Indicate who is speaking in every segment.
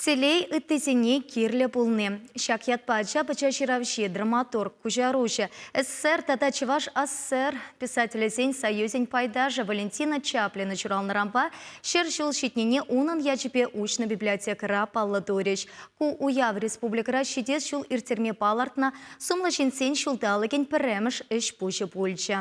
Speaker 1: Телей ыттисене кирлӗ пулни. Ҫак ятпа ача-пӑча ҫыравҫи, драматург, куҫаруҫӑ, СССР тата Чӑваш АССР писателӗсен союзӗн пайташӗ Валентина Чаплина ҫуралнӑранпа 100 ҫул ҫитнине унӑн ячӗпе уҫнӑ библиотекӑра паллӑ турӗҫ. Ку уяв республикӑра ҫитес ҫул ирттерме палӑртнӑ сумлӑ ҫынсен ҫулталӑкӗн пӗрремӗш ӗҫ-пуҫӗ пулчӗ.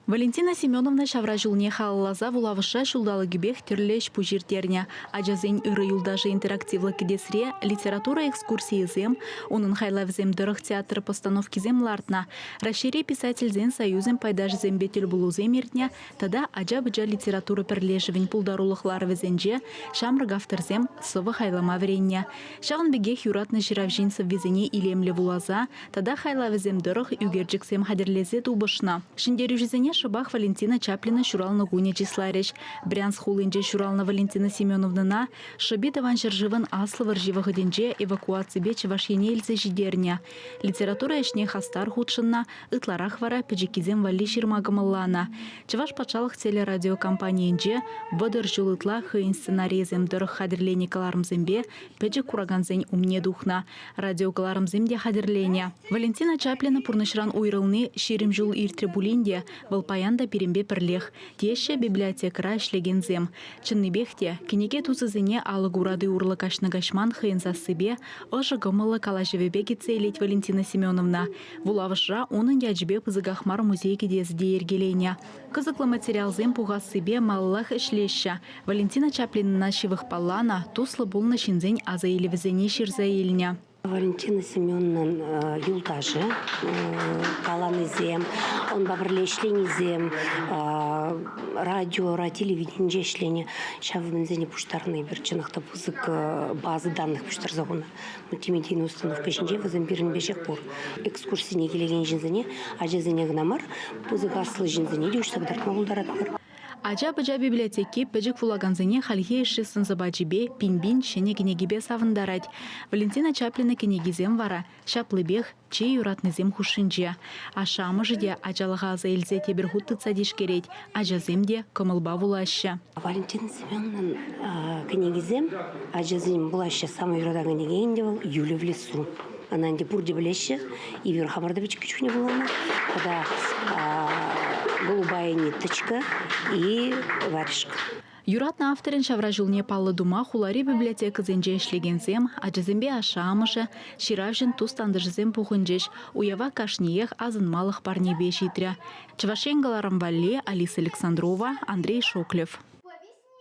Speaker 2: Валентина Семеновна ҫавра ҫулне халалласа вулавӑшра ҫулталӑкӗпех тӗрлӗ ӗҫ-пуҫ ирттернӗ. Ачасен ырӑ юлташӗ интерактивлӑ кӗтесре литература экскурсийӗсем, унӑн хайлавӗсем тӑрӑх театр постановкисем лартнӑ, Раҫҫейри писательсен союзӗн пайташӗсемпе тӗлпулусем иртнӗ тата ача-пӑча литература пӗрлешӗвӗн пултарулӑх ларӑвӗсенче ҫамрӑк авторсем сӑвӑ хайлама вӗреннӗ. Ҫавӑн пекех юратнӑ ҫыравҫин сӑввисене илемлӗ вуласа тата хайлавӗсем тӑрӑх ӳкерчӗксем хатӗрлесе тупӑшнӑ. Ҫӗнтерӳҫӗсене шӑпах Валентина Чаплина ҫуралнӑ кунӗ чысларӗҫ. Брянск хулинче ҫуралнӑ Валентина Семеновнӑна шӑпи Тӑван ҫӗршывӑн Аслӑ вӑрҫи вӑхӑтӗнче эвакуаципе Чӑваш Ене илсе ҫитернӗ. Литература ӗҫне хастар хутшӑннӑ, ытларах вара пӗчӗккисем валли ҫырма кӑмӑлланӑ. Чӑваш патшалӑх телерадиокомпанийӗнче 30 ҫул ытла хӑйӗн сценарийӗсем тӑрӑх хатӗрленӗ кӑларӑмсемпе пӗчӗк куракансен умне тухнӑ. Радиокӑларӑмсем те хатӗрленӗ. Валентина Чаплина пурнӑҫран уйрӑлни 20 ҫул иртрӗ пулин те вӑл паян та пирӗнпе пӗрлех, теҫҫӗ библиотекӑра ӗҫлекенсем. Чӑннипех те, кӗнеке тусӗсене алӑк урати урлӑ каҫнӑ-каҫман хӑйӗн сассипе, ӑшӑ кӑмӑллӑ калаҫӑвӗпе кӗтсе илет Валентина Семеновна. Вулавӑшра унӑн ячӗпе пысӑках мар музей кӗтесӗ те йӗркеленӗ. Кӑсӑклӑ материалсем пухассипе малаллах ӗҫлеҫҫӗ. Валентина Чаплинӑна ҫывӑх палланӑ, туслӑ пулнӑ ҫынсен асаилӗвӗсене ҫырса илнӗ.
Speaker 3: Валентина Семеновнӑн юлташӗ каланисем, унпа пӗрле ӗҫленисем, радиора, телевиденинче ӗҫленӗ ҫав мӗнсене пуҫтарнӑ эпир чӑнах та пысӑк база данных пуҫтарса хунӑ. Мультимедийный установка ҫинче вӗсем пирӗн веҫех пур. Экскурсине килекен ҫынсене, ачасене кӑна мар, пысӑк аслӑ ҫынсене те уҫса кӑтартма пултаратпӑр.
Speaker 2: Ача-пӑча библиотеки пӗчӗк вулакансене хальхи йышши сӑн-сӑпачӗпе пин-пин ҫӗнӗ кӗнекепе савӑнтарать. Валентина Чаплина кӗнекисем вара ҫаплипех чи юратнисем хушшинче. Ашшӗ-амӑшӗ те ачалӑха аса илсе тепӗр хут тытса тишкерет, ачасем те кӑмӑлпа вулаҫҫӗ.
Speaker 3: Валентина Семеновнӑн кӗнекисем ачасен вулаҫҫӗ. Самый юратакан кӗнеке ӗнтӗ вӑл «Юля в лесу». Ӑна ӗнтӗ пурте пӗлеҫҫӗ. Эпир хамӑр та пӗчӗккӗ чухне вуланӑ. Тата «Голубая ниточка» и «Варежка».
Speaker 2: Юратнӑ авторӗн ҫавра ҫулне паллӑ тума хулари библиотекӑсенче ӗҫлекенсем, ачасемпе ашшӗ-амӑшӗ, ҫыравҫӑн тус-тантӑшӗсем пухӑнчӗҫ. Уява кашниех асӑнмалӑх парнепе ҫитрӗ. Чӑваш Ен кӑларӑм валли Алиса Александрова, Андрей Шоклев.